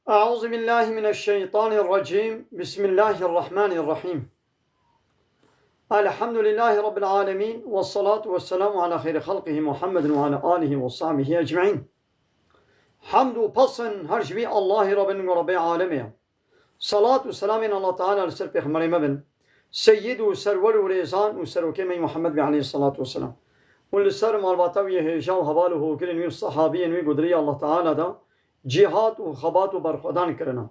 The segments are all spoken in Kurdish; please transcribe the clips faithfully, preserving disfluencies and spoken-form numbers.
أعوذ بالله من الشيطان الرجيم. بسم الله الرحمن الرحيم. الحمد لله رب العالمين، والصلاة والسلام على خير خلقه محمد وعلى آله وصحبه أجمعين. Hamd û pesn her ji wî Allahê re bin, Rabbê alemê ye. Salat û selamên Allah Teala li ser Pêxemberê me bin, Seyyid û Serwer û Rêzan û Serokê me Muhammed be aleyhissalatu vesselam. Û li ser malbata wî yê hêja û heval û hogirên wî û sahabiyên wî ku di rêya Allah Teala de cîhat û xebat û berxwedan kirine.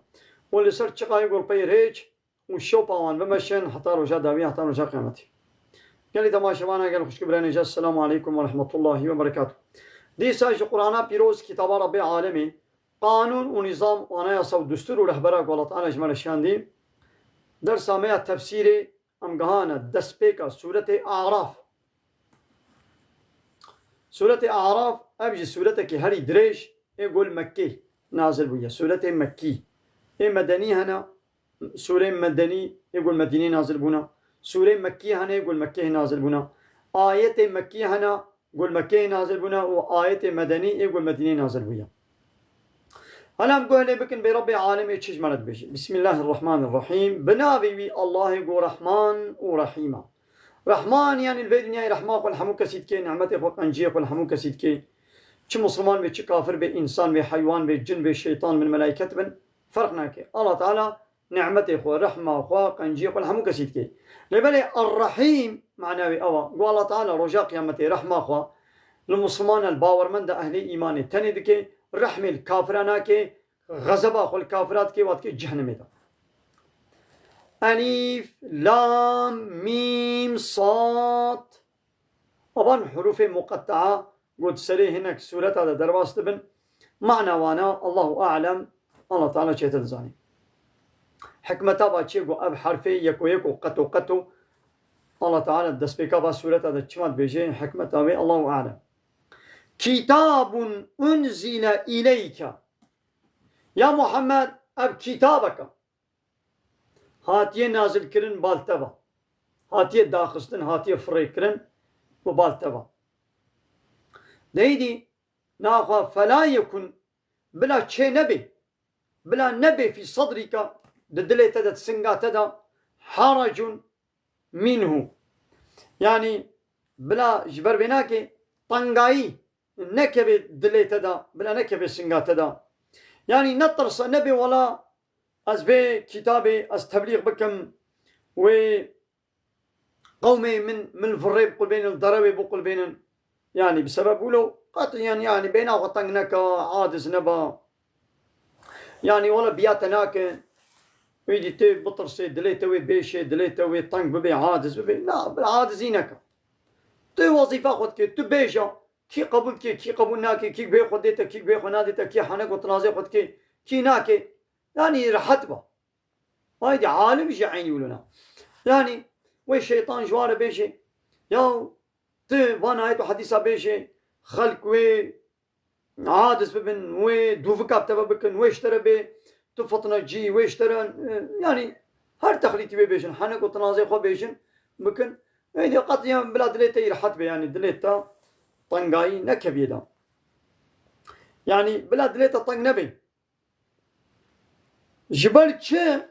Û li ser çiqayê ku li pey rêç û şopa wan bimeşin heta roja dawî, heta roja qiyametê. Gelî temaşevana, gel xwişk û birayên hêja, Esselamu aleykum ve rahmetullahi ve berekatuh. Dîsa ji Qur'ana pîroz, kitaba Rabbê alemê, qanûn û nîzam û anayasa û dustûr û rehbera ku Allah Teala ji me re şandî, dersa me ya tefsîrê em gihane destpêka sûretê Araf. Sûretê Araf, ev jî sûretekî herî dirêj ê ku li Mekkê nazil bûye. Sûretê Mekkî. Ê medenî hene, sûreyên medenî ê ku li Medînê nazil bûne. Sûreyên Mekkî hene, ê ku li Mekkê nazil bûne. Ayetê Mekkî hene, ku li Mekkeyê nazil bûne û ayetê medenî ê ku li Medîneyê nazil bûye. Hela em guh lê bikin bê Rabbê alemê çi ji me re dibêje. Bismillahirrahmanirrahîm. Bi navê wî Allahê ku Rehman û Rehîm e. Rehman, yanî li vê dinyayê rehma xwe li hemû kesî dike, nîmetê xwe, qenciyê xwe li hemû kesî dike. Çi misliman be, çi kafir be, însan be, heywan be, cin be, şeytan bin, melaiket bin, ferq nake. Allah Teala nîmetê xwe, rehma xwe, qenciyê xwe li hemû kesî dike. Lê belê Er-Rehîm mana wê ew e. Ku Allah Teala roja qiyametê rehma xwe li misliman e, li bawermend e, ehlê îmanê tenê dike, rehmê li kafira nake, xezeba xwe li kafira dike, wa dike cehennemê de. Elîf, lam, mîm, sad. Evan hurufê muqettea ku di serê hinek sûreta de derbas dibin, mana wana Allahu alem, Allah Teala çêtir dizanî. Hikmeta va çi ku ev herfê yeko yeko, qeto qeto, Allah Teala destpêka va sûreta de çima dibêje, hikmeta wê Allahu alem. Kitabun unzile ileyke. Ya Muhammed, ev kitabek e. Hatiye nazilkirin bal te ve. Hatiye daxistin, hatiye firêkirin û bal te ve. Deydî naxwe fela yekun, bila çê nebê, bila nebê fî sedrîka, di dilê te de, di singa te de, haracun minhu. Yanî bila ji ber vê nake tengayî nekeve dilê te de, bila nekeve singa te de. Yanî netirse, nebê wela ez vê kitabê ez teblîx bikim, wê qewmê min, min li virrê biqulbênin, li derewê biqulbênin. Yanî bi sebeb wilo qet, yanî, yanî bêhna xwe teng neke, aciz nebe. Yanî wela biya te nake. Wî dî tê bitirsê, dilê te wê bêşê, dilê te wê teng bibe, aciz bibe. Na, bila acizî neke. Tu wezîfa xwe dikê, tu bêje. Kî qebûl dike, kî qebûl nake, kî guhê xwe dê te, kî guhê xwe nadê te, kî henek û tinazê xwe dike, kî nake. Yanî rehet be. Haydî alim jî eynî wilo ne. Yanî wê şeytan ji wan re bêje, ya tu van ayet û hedîsa bêje, xelk wê aciz bibin, wê dûvika bi te ve bikin, wê ji te re bê, tu fitnecî, wê ji te re, e, yanî her texlîtî wê bêjin, henek û tinazê xwe bêjin, bikin. Êdî qet yan bila dilê te yî rehet be, yanî dilê te tengayî nekeviyê de. Yanî bila dilê te teng nebe. Ji ber çi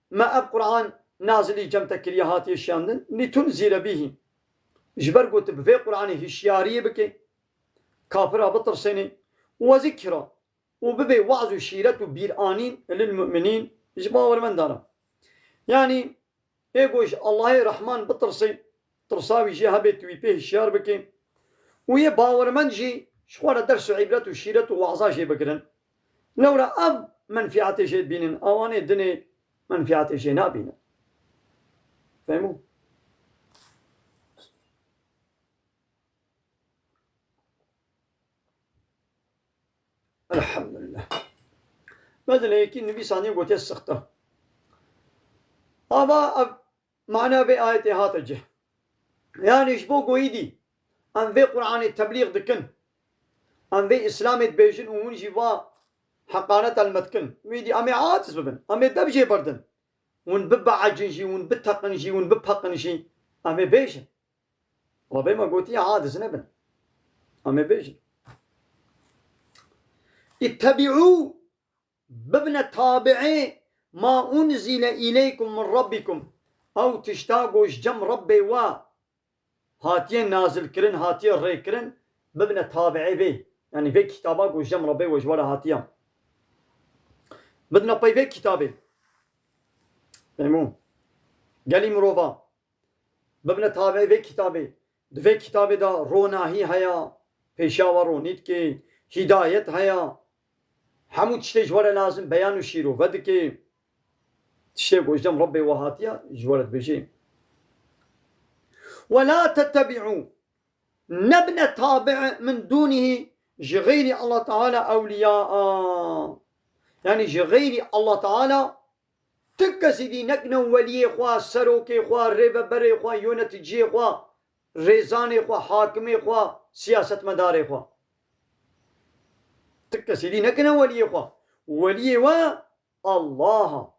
me ev Quran nazilî cem te kiriye, hatiye şiyandin? Lîtunzîre bîhî. Ji ber ku tu bi vê Quranê hişyariyê bike, kafira bitirsênê, we zikra, û bibe waz û şîret û bîranîn lil mu'minîn, ji bawermendan re. Yanî ê ku ji Allahê Rehman bitirsê, tirsa wî jê hebe, tu wî pê hişyar bike. Û yê bawermend jî ji xwe re ders û îbret û şîret û waza jê bigirin. Lewra ev menfîatê jê dibînin, awanê dinê menfîatê jê nabînin. Fehmû? Elhamdülillah. Mesela yekî nivîsanî gotiye sixte. Ava ev mana vê ayetê hate cih. Yanî ji bo goyî dî em vê Qur'anê teblîx dikin, em vê Îslamê dibêjin û hûn jî va heqanet el me dikin. Wî dî em ê aciz bibin, em ê dev jê berdin. Hûn bibeecin jî, hûn biteqin jî, hûn bipeqin jî, em ê bêjin. Rebê me gotiye, aciz nebin. Em ê bêjin. Ittebi'û, Bibine tabi'ê ma unzile ileykum min rabbikum. Ew tişta ku ji cem Rebbê we hatiye nazilkirin, hatiye rêkirin, bibine tabi'ê vê. Yanî vê kitaba ku ji cem Rebbê we ji we re hatiye. Bidine pey vê kitabê. Fehmû? Gelî mirova. Bibine tabi'ê vê kitabê. Di vê kitabê de ronahî heye, pêşiya we ronî dike, hîdayet heye. Hemû tiştê ji we re lazim beyan û şîrove dike. Tiştê ku ji cem Rebbê we hatiye, ji we re dibêje. Ve la tettebi'û. Nebine tabi' min dûnihî, ji xeyrî Allah Teala ewliyaa. Yanî ji xeyrî Allah Teala ti kesî dî nekine weliyê xwe, serokê xwe, rêveberê xwe, yöneticiyê xwe, rêzanê xwe, hakimê xwe, siyasetmedarê xwe. Ti kesî dî nekine weliyê xwe. Weliyê we Allah a.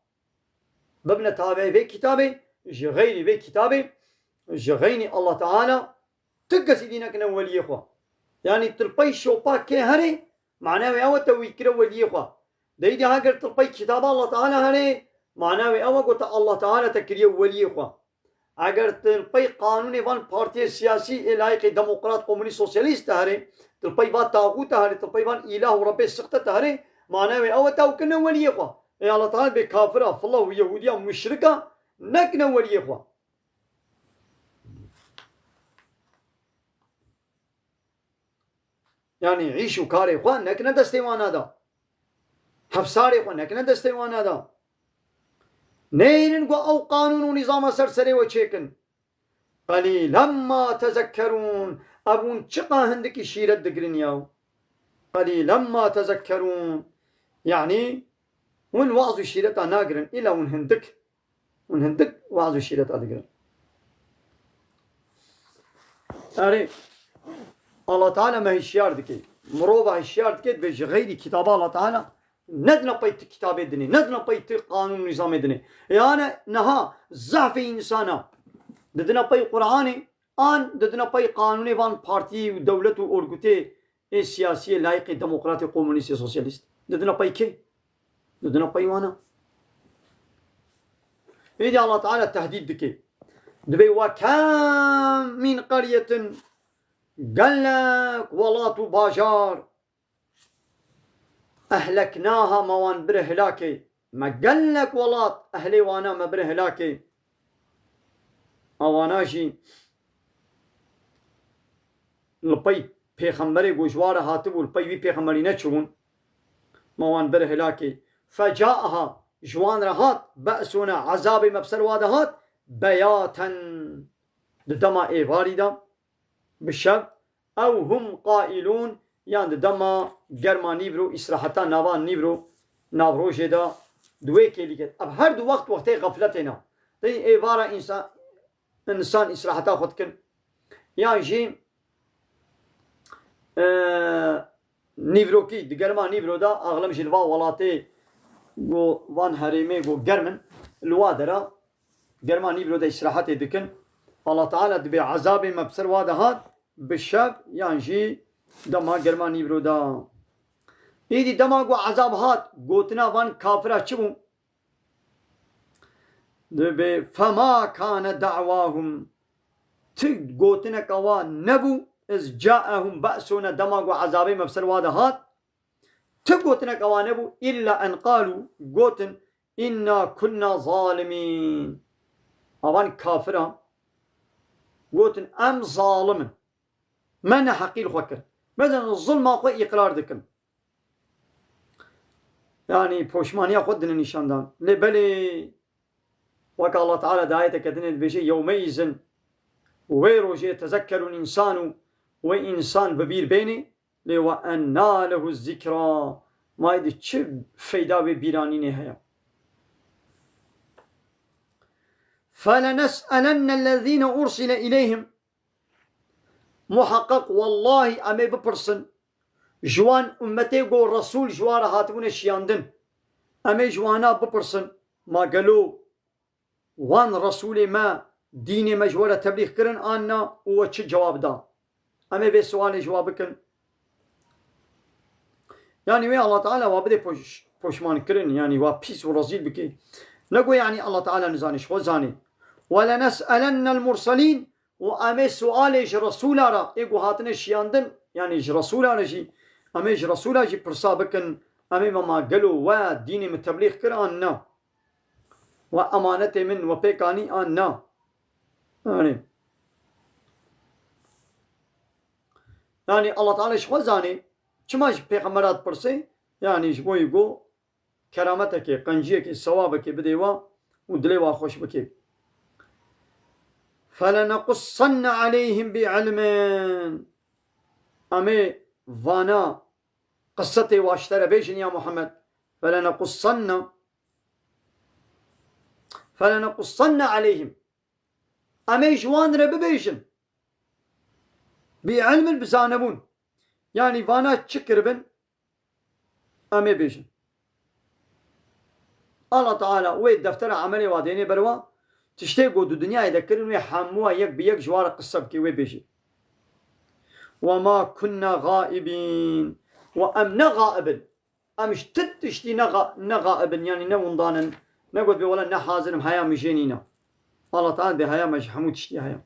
Bibine tabi'ê vê kitabê, ji xeyrî vê kitabê, ji xeynî Allah Teala, ti kesî dî nekine weliyê xwe. Yanî tu li pey şopa kê herê, mana wê ew e te wî kire weliyê xwe. Dey dî heger tu li pey kitaba Allah Teala herê, mana wê ew e ku te Allah Teala te kiriye weliyê xwe. Eger tu li pey qanûnê van partiyê siyasî ê layîqê demokrat, komunîst, sosyalîst te herê, tu li pey van taxûte herê, tu li pey van îlah û Rebbê sixte te herê, mana wê ew e te ew kirine weliyê xwe. Ê Allah Teala bê kafira, fila û yehûdiya, muşrika nekine weliyê xwe. Yanî îş û karê xwe nekine destê wana de. Hefsarê xwe nekine destê wana de. Neynin ku ew qanûn û nîzama ser serê we çêkin. Qelîlen ma tezekkerûn. Ev hûn çiqa hindikî şîret digirin ya. Qelîlen ma tezekkerûn. Yanî hûn waz û şîreta nagirin. Îla hûn hindik. Hûn hindik waz û şîreta digirin. Erê, Allah Teala me hişyar dike. Mirova hişyar dike, dibê ji xeyrî kitaba Allah Teala nedine pey ti kitabê dinê, nedine pey ti qanûn û nîzamê dinê. Yani niha zehfê însana didine pey Qur'anê, an didine pey qanûnê van partî û dewlet û orgutê ê siyasî yê layîqê demokratê, komunîst yê sosyalîst. Didine pey kê? Didine pey wana. Êdî Allah Teala tehdîd dike. Dibê, "Ve kam min qeryetin", gelek welat û bajar, "ehleknaha", me wan bire hilakê. Me gelek welat ehlê wana me bire hilakê. A wana jî li pey pêxemberê ku ji wa re hatibû, li pey wî pêxemberî neçûbûn, me wan bir hilakê. Fecaaha, ji wan re hat, be'suna, ezabê me bi ser wa de hat, beyaten, di dema êvarî de, bi şev, ew hum qailûn, yan di dema germa nîvro, îsraheta nava nîvro, navrojê de, di wê kêlîkê. Ev her du wext wextê xefletê ne. Tey êvara însan, însan îsraheta xwe dikin. Yan jî, e, nîvrokî, di germa nîvro de, axlem jî li va welatê, go van herêmê, go germ in, li wa dera, germa nîvro de îsrahetê dikin. Allah Teala dibê ezabê me bi ser wa de hat, bi şev yan jî dema germa nîvro de. Îdî dema ku ezab hat, gotina van kafira çi bû? Dibê, "Fema kane da'wahum." Ti gotineka wa nebû, "iz ca'ehum be'suna", dema ku ezabê me bi ser wa de hat. Ti gotineka wa nebû, "illa en qalu", gotin, "inna kunna zalimîn." Avan kafira gotin, "Em zalim in. Me neheqî li xwe kir." Mezin zilma xwe îqrar dikin. Yanî poşmaniya xwe dine nîşandan. Lê belê, weke Allah Teala di ayeteke dinê dibêje, "Yewmeîzin", wê rojê, "tezekkerûn însanu", wê însan bi bîr bênê, lê "we ennâ lehu zikra", ma êdî çi feyda wê bîranînê heye? "Felenes'elennellezîne ursile ileyhim." Muheqeq, wellahî, em ê bipirsin ji wan ummetê ku Resûl ji wan re hatibûne şiyandin. Em ê ji wana bipirsin, ma gelo wan Resûlê me dînê me ji we re teblîx kirin an na û we çi cewab da? Em ê vê siwalê ji wa bikin. Yanî wê Allah Teala wa bidê poş-, poşman kirin, yanî wa pîs û rezîl bike. Nego yanî Allah Teala nizane, ji xwe zanê. "Ve lenes'elennel murselîn", û em ê sualê ji Resûla re, ê ku hatine şiyandin, yanî ji Resûla re jî, em ê ji Resûla jî pirsa bikin, em ê me ma gelo we dînê min teblîx kir an na? We emanetê min we pêk anî an na? Yanî, yanî Allah Teala ji xwe zanê, çima ji pêxembera dipirsê? Yanî ji bo yî ku kerametekê, qenciyekê, sewabekê bidê we û dilê we xweş bike. "Felenequssenne aleyhim bi ilmin." Em ê vana qissetê wa ji te re bêjin ya Muhammed. "Felenequssenne, felenequssenne aleyhim." Em ê ji wan re bibêjin. "Bi ilmin", bi zanebûn. Yanî vana çi kiribin? Em ê bêjin. Allah Teala wê deftera emelê wa dênê ber wa, tiştê ku di dinyayê de kirin wê hemû wa yek bi yek ji wa re qise bike, wê bêjê. "Ve ma kunna gaibîn." Û em ne gaib in. Em ji ti tiştî ne ga-, ne gaib in, yanî ne windan in. Ne got bê wela ne hazir im, heya min jê nîne. Allah Teala dê heya me ji hemû tiştî heya.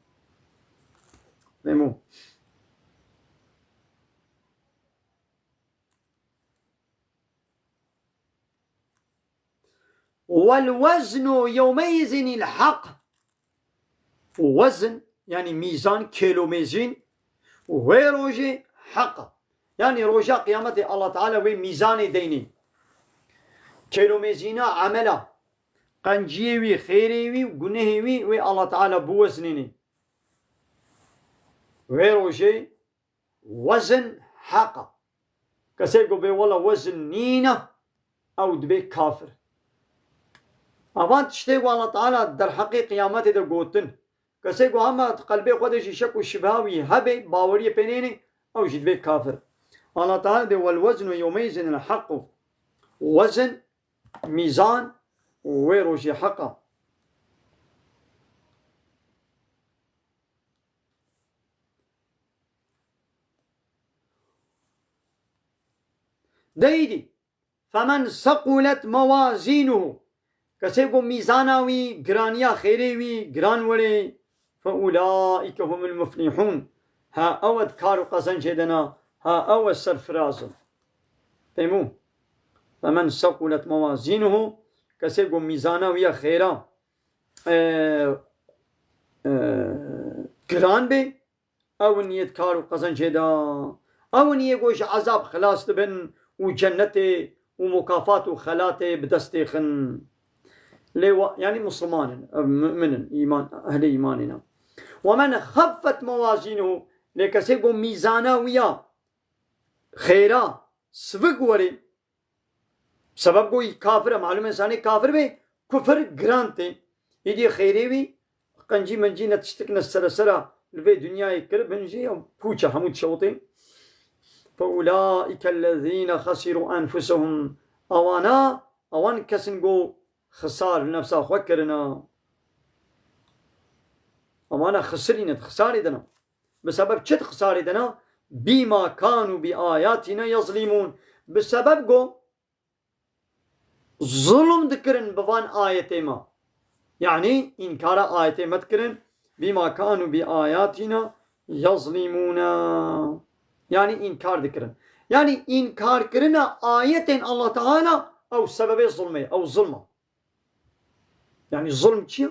Fehmû? "Wel weznu yewmeyizînil haq." Wezn, yanî mîzan, kêlomêzîn, wê rojê heq e. Yanî roja qiyametê Allah Teala wê mîzanê deynê. Kêlomêzîna emela, qenciyê wî, xêrê wî, gunehê wî, wê Allah Teala biweznênê. Wê rojê wezn heq e. Kesê ku bê wela wezn nîne, ew dibe kafir. Avan tiştê ku Allah Teala derheqê qiyametê de gotin. Kesê ku hema di qelbê xwe de jî şek û şibha wî hebe, baweriyê pê nêne, ew jî dibe kafir. Allah Teala dê, "Wel weznu yewmeyizin el hequ." Wezn, mîzan, wê rojê heq e. Deydî, "Femen sekulet mewazînuhu." Kesê ku mîzana wî, giraniya xêrê wî giran were, "fe ulaîke humul muflihûn." Ha ew e di kar û qezencê de ne, ha ew e serfiraz in. Fehmû? "Femen sekulet mewazînuhu." Kesê ku mîzana wî ya xêra, e, e, giran be, ew in yê di kar û qezencê de. Ew in yê ku ji ezab xilas dibin û cennetê û mukafat û xelatê bi dest têxin. Lê wa, yanî Musliman in, ev mu'min in, îman, ehlê îmanê ne. "Ve men xeffet mewazînuhu", lê kesê ku mîzana wî ya xêra sivik were, sebeb ku kafir e, malûm e, insanê kafir be, kufir giran tê. Îdî xêrê wî, qencî mencî ne tiştik ne seresera li vê dinyayê kiribin jî, ew pûç e, hemû dişewitê. "Fe ulaîke ellezîne xesirû enfusehum." Awana, awan kesin ku xisar li nefsa xwe kirina. Awana xisirîne, di xisarê de ne. Bi sebeb çi di xisarê de ne? "Bîma kanû bi ayatîne yezlîmûn." Bi sebeb ku zulm dikirin bi van ayetê me. Yanî înkara ayetê me dikirin. "Bîma kanû bi ayatîne yezlîmûne." Yanî înkar dikirin. Yanî înkarkirina ayetên Allah Teala ew sebebê zulmê, ew zulm e. Yanî zulm çi ye?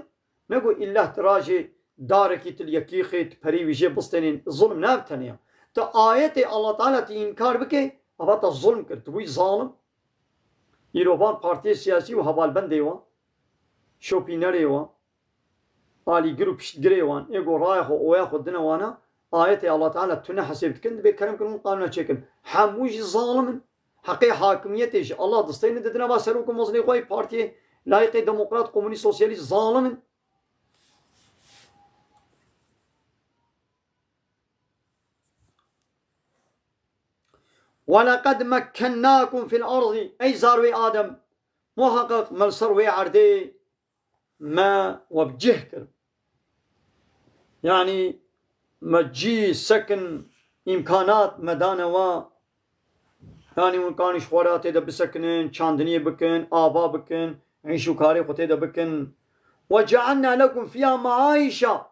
Ne ku îlla tu rajê darekî tu li yekî xê, tu perî wî jê bistênî, zulm ne ev tenê ye. Tu ayetê Allah Teala tu înkar bike, eva te zulm kir, tu bûyî zalim. Îro van partiyê siyasî û hevalbendê wan, şopînerê wan, alîgir û piştgirê wan, ê ku raya xwe, oya xwe dine wana, ayetê Allah Teala tune hesêb dikin, dibê kerem kin hûn qanûna çêkin. Hemû jî zalim in. Heqê hakimiyetê ji Allah distêne, didine va serok û mezlê xwe yê partiyê, layîqê demokrat, komunîst, sosyalîst, zalim in. "Welaqad mekkennakum fil ardi", ey zarwê Adem, muheqeq me li ser wê erdê me we bi cih kir. Yanî me cî, sekin, îmkanat me dane we. Yanî hûn kanî ji xwe re tê de bisekinin, çandiniyê bikin, ava bikin, îş û karê xwe tê de bikin. Ve cealna lekum fiha maîşa.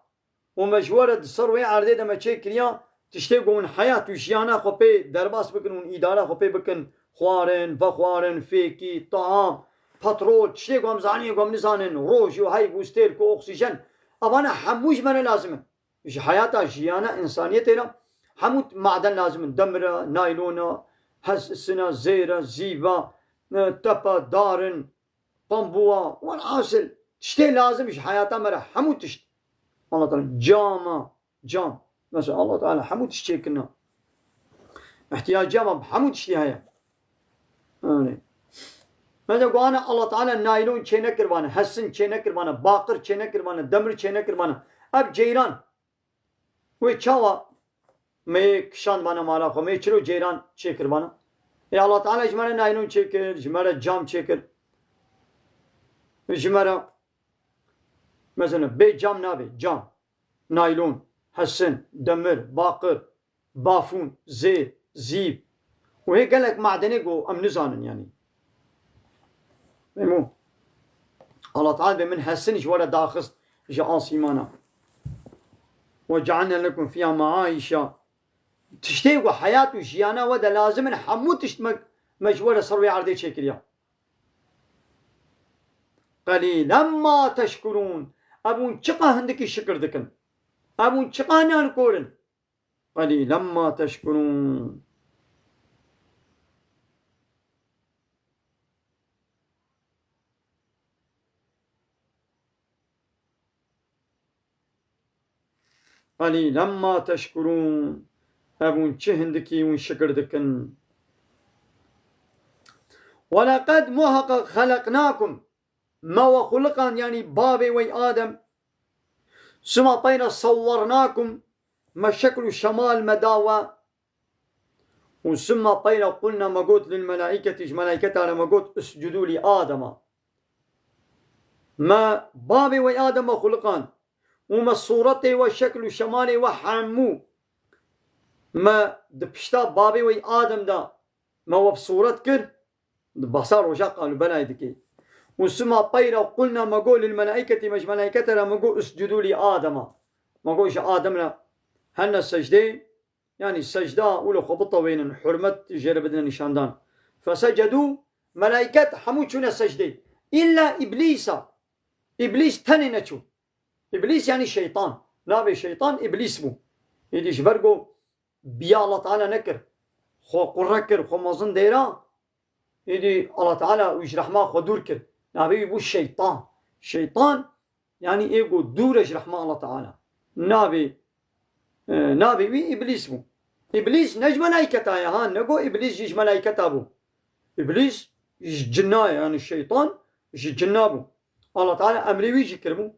Û me ji we re di ser wê erdê de me çêkiriya, tiştê ku hûn heyat û jiyana xwe pê derbas bikin, hûn îdara xwe pê bikin, xwarin, vexwarin, fêkî, taam, petrol, tiştê ku em zanîn, ku em nizanin, roj û heyv û stêrk û oksîjen, evana hemû ji me re lazim in. Ji heyata jiyana însaniyetê re hemû maden lazim in. Demir e, naylon e, hes-, sin e, zêr e, zîv e, e, tep e, dar in, bambû e, welhasil tiştê lazim ji heyata me re hemû tişt. Allah Teala cam e, cam. Mesela Allah Teala hemû tişt çêkirine. Îhtiyac cam e, hemû tiştî heye. Yanî. Mesela ku ana Allah Teala naylon çênekirvane, hesin çênekirvane, baqir çênekirvane, demir çênekirvane. Ev ceyran. Wê çawa me yê kişandvane mala xwe, me yê çilo ceyran çêkirvane? Ê Allah Teala ji me re naylon çêkir, ji me re cam çêkir. Ji me re, mesela, bê cam nabe, cam, naylon, hesin, demir, baqir, bafûn, zêr, zîv û hê gelek madenê ku em nizanin, yanî. Fehmo? Allah Teala bê min hesin ji we re daxist ji asîmana. Ve cealna lekum fiha maîşa. Tiştê ku heyat û jiyana we de lazim in, hemû tişt me, me ji we re ser wê erdê çêkiriya. Qelîlen ma teşkurûn. Ev hûn çiqa hindikî şikir dikin? Ev hûn çiqa nankor in? Qelîlen ma teşkurûn. Qelîlen ma teşkurûn. Ev hûn çi hindikî hûn şikir dikin? Weleqed muheqeq xeleqnakum. Me we xuliqand, yanî bavê wey Adem. Suma peyre sewwernakum. Me şekl û şemal me da we. Û summa peyre qulna me got lil melaîketî, ji melaîketa re me got, iscudû lî Adema. Me bavê wey Adem me xuliqand. Û me sûretê we, şekl û şemalê we hemû me di pişta bavê wey Adem de me we bi sûret kir. Di behsa roja qalûbelayê dike. Û summa peyre qulna me got lil melaîketî, me ji melaîkete re me got, iscudû lî Adema. Me got ji Adem re hene secdê, Yanî secda û li xwe bitewênin, hurmet jê re bidine nîşandan. Fesecedû, melaiket hemû çûne secdê. Îlla Îblîsa. Îblîs tenê neçû. Îblîs yanî şeytan. Navê şeytan Îblîs bû. Êdî ji ber ku biya Allah Teala nekir. Xwe qurre kir, xwe mezin dêra. Êdî Allah Teala wî ji rehma xwe dûr kir. Navê wî bû şeytan. Şeytan, yanî ê ku dûr e ji rehma Allah Teala. Navê, e, navê wî Îblîs bû. Îblîs ne ji melaîketa ye, ha, ne ku Îblîs jî ji melaîketa bû. Îblîs ji cinna ye, yanî şeytan ji cinna bû. Allah Teala emrê wî jî kiribû.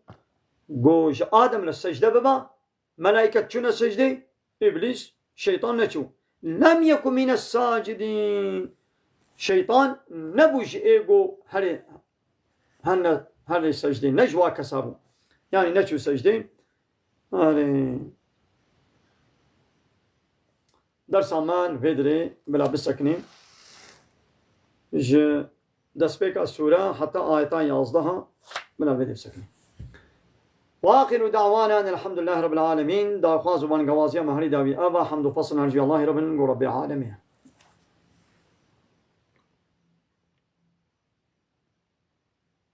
Go ji Adem re secde biba, Melaiket çûne secdê, Îblîs, şeytan neçû. Lem yeku mîne sacidîn. Şeytan nebû ji ê go herê, hene, herê secdê. Ne ji wa kesa bû. Yanî neçû secdê. Erê. Dersa me li vê dirê bila bisekinê. Ji Destpêka sûre heta ayeta yazdeha bila vê dê bisekinê. Wa axiru da'wana enel hamdulillahî rabbil alemin. Daxwaz û bangewaziya me herî dawî ev e, hemd û pesn her ji Allahî re bin, go Rebbê alemê.